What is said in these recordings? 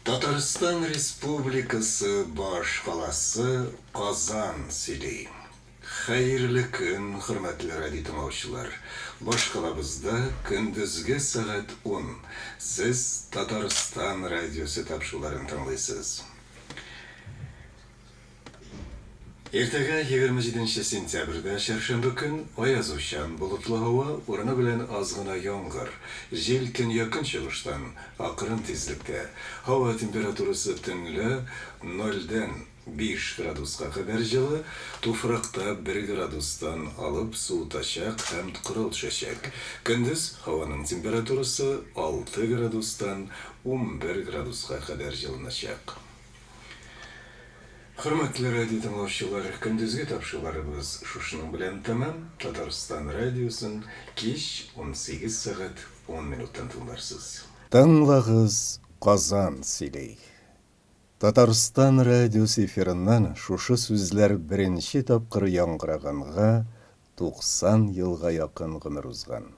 Татарстан Республикасы башкаласы Казан сөйли. Хәерле көн, хөрмәтле радиотыңлаучылар! Башкалабызда көндезге сәгать ун. Сез Татарстан радиосы тапшыруларын тыңлыйсыз. Иртәгә, 27 нче сентябрьдә, чәршәмбе көн, аязучан, болытлы һава, урыны белән аз гына яңгыр. Җил төньяк-көнчыгыштан, акрын тизлектә. Һава температурасы төнлә нольдән биш градуска кадәр җылы, туфракта бер градустан алып суытачак һәм кырау төшәчәк. Көндез һаваның температурасы алты градустан 11 градуска кадәр җылыначак. Хөрмәтле радио тыңлаучылар, көндезге тапшыруларыбыз шушының белән тәмам. Татарстан радиосын кич 18 сәгать 10 минуттан тыңларсыз. Тыңлагыз, Казан сөйли! Татарстан радиосы эфирыннан шушы сүзләр беренче тапкыр яңгыраганга 90 елга якын гомер узган.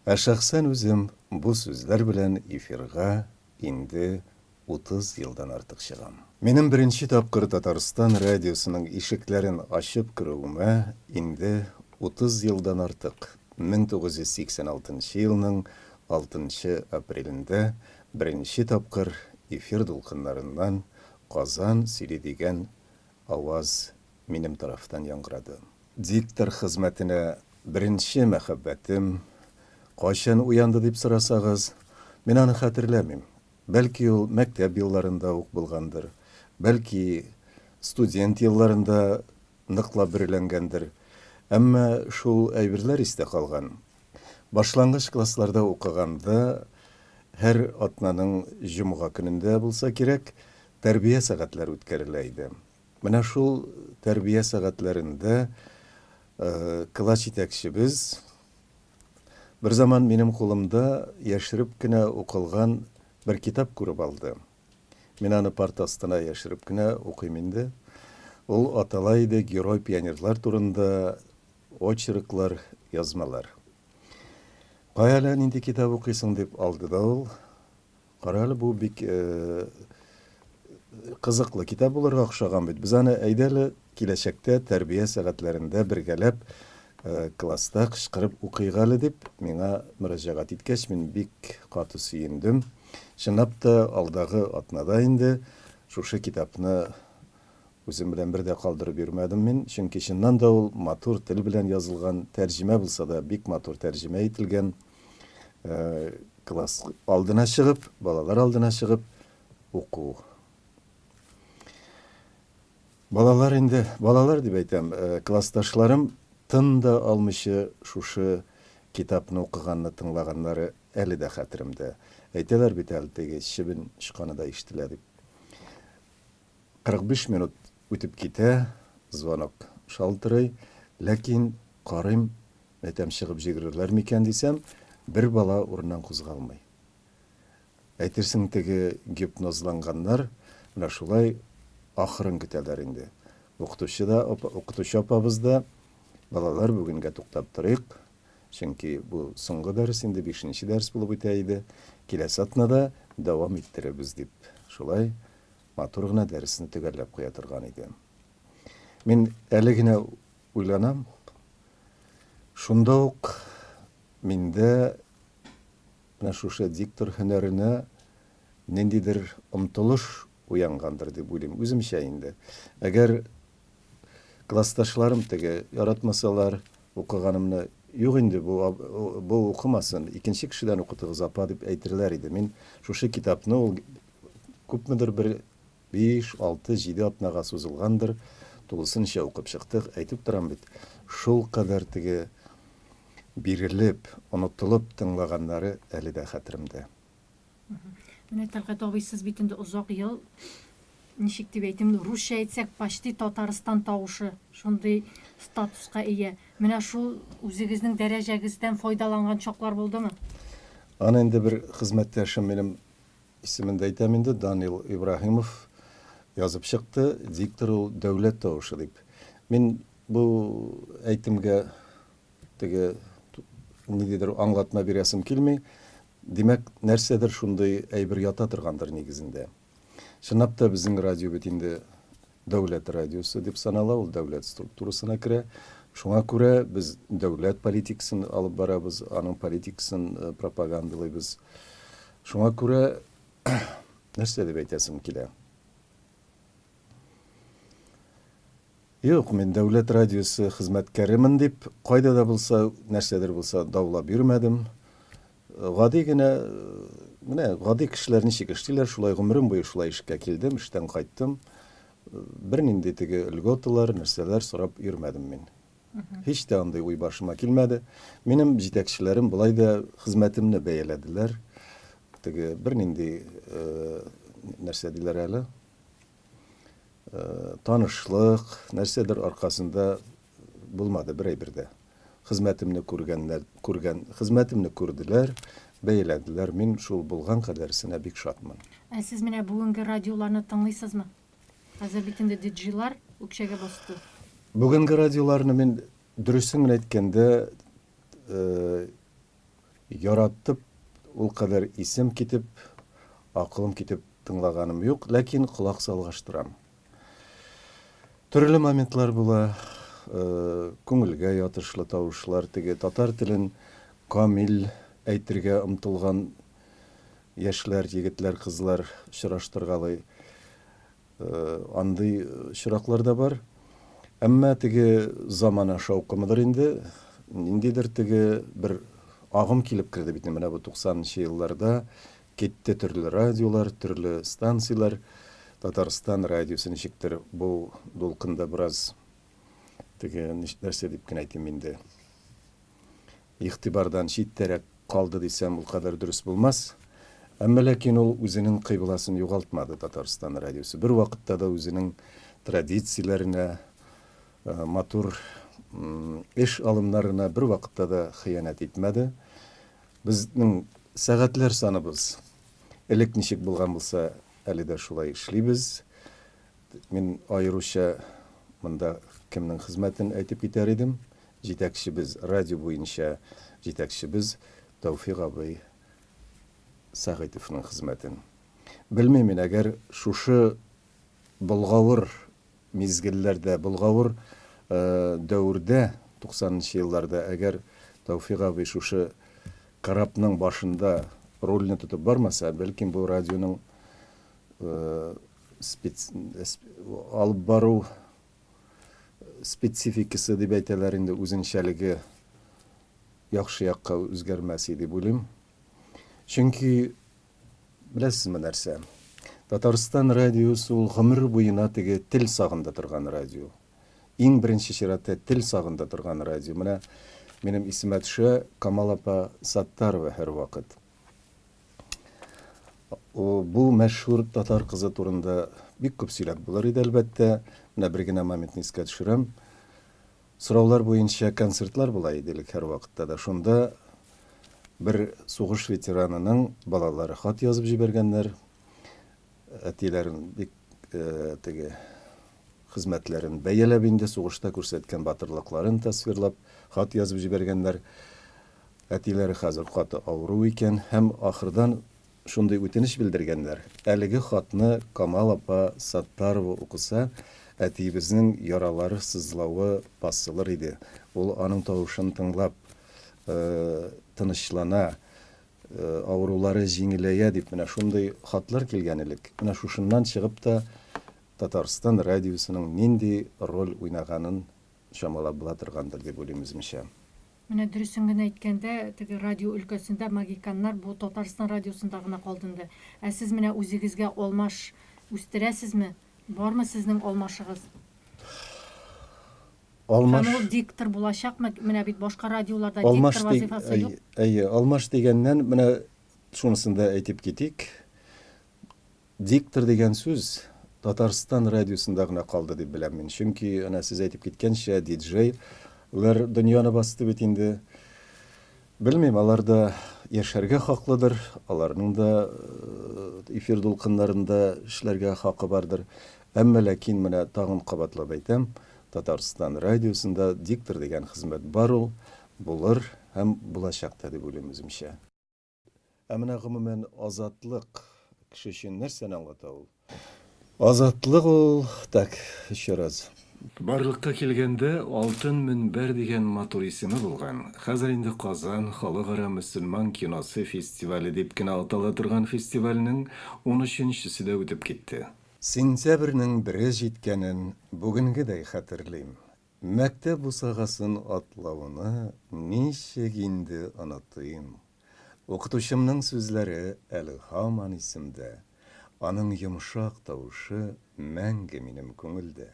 Ә шәхсән үзем бу сүзләр белән эфирга инде 30 елдан артык чыгам. Минем беренче тапкыр Татарстан радиосының ишекләрен ачып керүемә инде 30 елдан артык, 1986 нчы елның алтынчы апрелендә беренче тапкыр эфир дулкыннарыннан Казан сөйли дигән аваз минем тарафтан яңгырады. Диктор хезмәтенә беренче мәхәббәтем кайчан уянды дип сорасагыз, мин аны хәтерләмим. Бәлки ул мәктәп елларында ук булгандыр, бәлки студент елларында ныклап бөреләнгәндер. Әмма шул әйберләр истә калган. Башлангыч классларда укыганда һәр атнаның җомга көнендә булса кирәк, тәрбия сәгатьләре үткәрелә иде. Менә шул тәрбия сәгатьләрендә класс җитәкчебез берзаман минем кулымда яшереп кенә укылган бер китап күреп алды. Мин аны парта астына яшереп кенә укыйм инде. Ул атала иде Герой-пионерлар турында очерклар, язмалар. Кая әле, нинди китап укыйсың, дип алды да ул. Кара әле, бу бик кызыклы китап булырга охшаган бит. Без аны әйдә әле киләчәктә тәрбия сәгатьләрендә бергәләп класста кычкырып укыйк әле дип миңа мөрәҗәгать иткәч, мин бик каты сөендем. Чынлап та, алдагы атнада инде шушы китапны үзем белән бер дә калдырып йөрмәдем мин, чөнки чыннан да ул матур тел белән язылган, тәрҗемә булса да, бик матур тәрҗемә ителгән. Класс алдына чыгып, балалар алдына чыгып уку. Балалар инде, балалар дип әйтәм, классташларым тын да алмыйча шушы китапны укыганны тыңлаганнары әле дә хәтеремдә. Әйтәләр бит әле теге чебен очканы да ишетелә дип. 45 минут үтеп китә, звонок шалтырый, ләкин карыйм, Әйтәм, чыгып җигерерләр микән дисәм, бер бала урыннан кузгалмый. Әйтерсең, теге гипнозланганнар менә шулай ахырын көтәләр инде. Укытучы да, укытучы апабыз да, Балалар, бүгенгә туктап торыйк, чөнки бу соңгы дәрес инде, бишенче дәрес булып үтә иде, киләсе атнада дәвам иттерербез, дип, шулай матур гына дәресне төгәлләп куя торган иде. Мин әле генә Уйланам. Шунда ук миндә менә шушы диктор һөнәренә ниндидер омтылыш уянгандыр дип уйлыйм, үземчә инде. Әгәр классташларым теге яратмасалар укыганымны, юк инде, бу, бу укымасын, икенче кешедән укытыгыз, апа, дип әйтерләр иде. Мин шушы китапны ул күпмедер бер Биш, алты, җиде атнага сузылгандыр, тулысынча укып чыктык, әйтеп торам бит, шулкадәр теге бирелеп, онытылып тыңлаганнары әле дә хәтеремдә. Менә, Тәлгать абый, сез бит инде озак ел, ничек дип әйтим, русча әйтсәк, почти Татарстан тавышы, шундый статуска ия. Менә шул үзегезнең дәрәҗәгездән файдаланган чаклар булдымы? Аны инде бер хезмәттәшем минем Исемен дә әйтәм инде, Данил Ибраһимов язып чыкты, диктор ул дәүләт тавышы дип. Мин бу әйтемгә теге ниндидер аңлатма бирәсем килми. Димәк, нәрсәдер шундый әйбер ята торгандыр нигезендә. Чынлап та безнең радио бит инде дәүләт радиосы дип санала, ул дәүләт структурасына керә. Шуңа күрә без дәүләт политикасын алып барабыз, аның политикасын э, пропагандалыйбыз. Шуңа күрә нәрсә дип әйтәсем килә? Юк, мин дәүләт радиосы хезмәткәремен дип, кайда да булса, нәрсәдер булса даулап йөрмәдем. Гади генә, менә гади кешеләр ничек эшлиләр, шулай гомерем буе шулай эшкә килдем, эштән кайттым. Бернинди теге льготалар, нәрсәләр сорап йөрмәдем мин. Һич тә андый уй башыма килмәде. Минем җитәкчеләрем болай да хезмәтемне бәяләделәр. Теге бернинди нәрсә диләр әле, Танышлык, нәрсәдер аркасында булмады бер әйбер дә. Хезмәтемне күргәннәр, күргән, хезмәтемне күрделәр, бәяләделәр. Мин шул булган кадәресенә бик шатмын. Ә сез менә бүгенге радиоларны тыңлыйсызмы? Хәзер бит инде диджейлар үкчәгә басты. Бүгенге радиоларны мин, дөресен генә әйткәндә, Яратып, ул кадәр исем китеп, акылым китеп тыңлаганым юк, ләкин колак салгач торам. Төрле моментлар була, күңелгә ятышлы тавышлар, теге татар телен камил әйтергә омтылган яшьләр, егетләр, кызлар очраштыргалый. Андый очраклар да бар. Әмма теге замана шаукымыдыр инде, ниндидер теге бер агым килеп керде бит менә бу 90 нчы елларда китте төрле радиолар, төрле станцияләр. Татарстан радиосы ничектер бу дулкында бераз теге нәрсә дип кенә әйтим инде. Игътибардан читтәрәк калды дисәм, ул кадәр дөрес булмас. Әмма ләкин ул үзенең кыйбласын югалтмады Татарстан радиосы. Бервакытта да үзенең традицияләренә, матур эш алымнарына бервакытта да хыянәт итмәде. Безнең сәгатьләр саныбыз элек ничек булган булса, әле дә шулай эшлибез. Мин аеруча монда кемнең хезмәтен әйтеп китәр идем. Җитәкчебез, радио буенча җитәкчебез Тәүфик абый Сәгыйтовның хезмәтен. Белмим мин, әгәр шушы болгавыр мизгелләрдә, болгавыр дәвердә, туксанынчы елларда, әгәр Тәүфик абый шушы корабның башында рульне тотып бармаса, бәлкем бу радионың спец, алып бару спецификасы дип әйтәләр инде, үзенчәлеге яхшы якка үзгәрмәс иде дип уйлыйм. Чөнки беләсезме нәрсә? Татарстан радиосы ул гомер буена теге тел сагында торган радио. Иң беренче чиратта тел сагында торган радио. Менә минем исемә төшә Камал апа Саттарова һәрвакыт. Бу мәшһүр татар кызы турында бик күп сөйләп булыр иде, әлбәттә. Менә бер генә моментны искә төшерәм. Сораулар буенча концертлар була иде элек һәрвакытта да. Шунда бер сугыш ветеранының балалары хат язып җибәргәннәр. Әтиләрен бик теге хезмәтләрен бәяләп инде, сугышта күрсәткән батырлыкларын тасвирлап хат язып җибәргәннәр. Әтиләре хәзер каты авыру икән һәм ахырдан шундый үтенеч белдергәннәр, әлеге хатны Камал апа Саттарова укыса, әтиебезнең яралары сызлавы басылыр иде, ул аның тавышын тыңлап тынычлана, авырулары җиңеләя дип менә шундый хатлар килгән элек. Менә шушыннан чыгып та Татарстан радиосының нинди роль уйнаганын чамалап була торгандыр дип уйлыйм үземчә. Менә дөресен генә әйткәндә, теге радио өлкәсендә магиканнар бу Татарстан радиосында гына калды инде. Ә сез менә үзегезгә алмаш үстерәсезме? Бармы сезнең алмашыгыз? Алмаш. Һәм ул диктор булачакмы? Менә бит башка радиоларда Алмаш диктор ди, вазыйфасы юк. әйе, алмаш дигәннән, менә шунысын да әйтеп китик. Диктор дигән сүз Татарстан радиосында гына калды дип беләм мин. Чөнки, әнә сез әйтеп киткәнчә, диджей лар дөньяны басты бит инде. Белмим, алар да яшәргә хаклыдыр, аларның да эфир дулкыннарында эшләргә хакы бардыр. Әмма ләкин менә тагын кабатлап әйтәм, Татарстан радиосында диктор дигән хезмәт бар ул, булыр һәм булачак та дип уйлыйм үземчә. Ә менә гомумән азатлык кеше өчен нәрсәне аңлата ул? Азатлык ул, так, еще раз. Барлыкка килгәндә Алтын мөнбәр дигән матур исеме булган, хәзер инде Казан халыкара мөселман киносы фестивале дип кенә атала торган фестивальнең унөченчесе дә үтеп китте. Сентябрьнең бере җиткәнен бүгенгедәй хәтерлим. Мәктәп бусагасын атлауны ничек инде онытыйм? Укытучымның сүзләре әле һаман исемдә, аның йомшак тавышы мәңге минем күңелдә.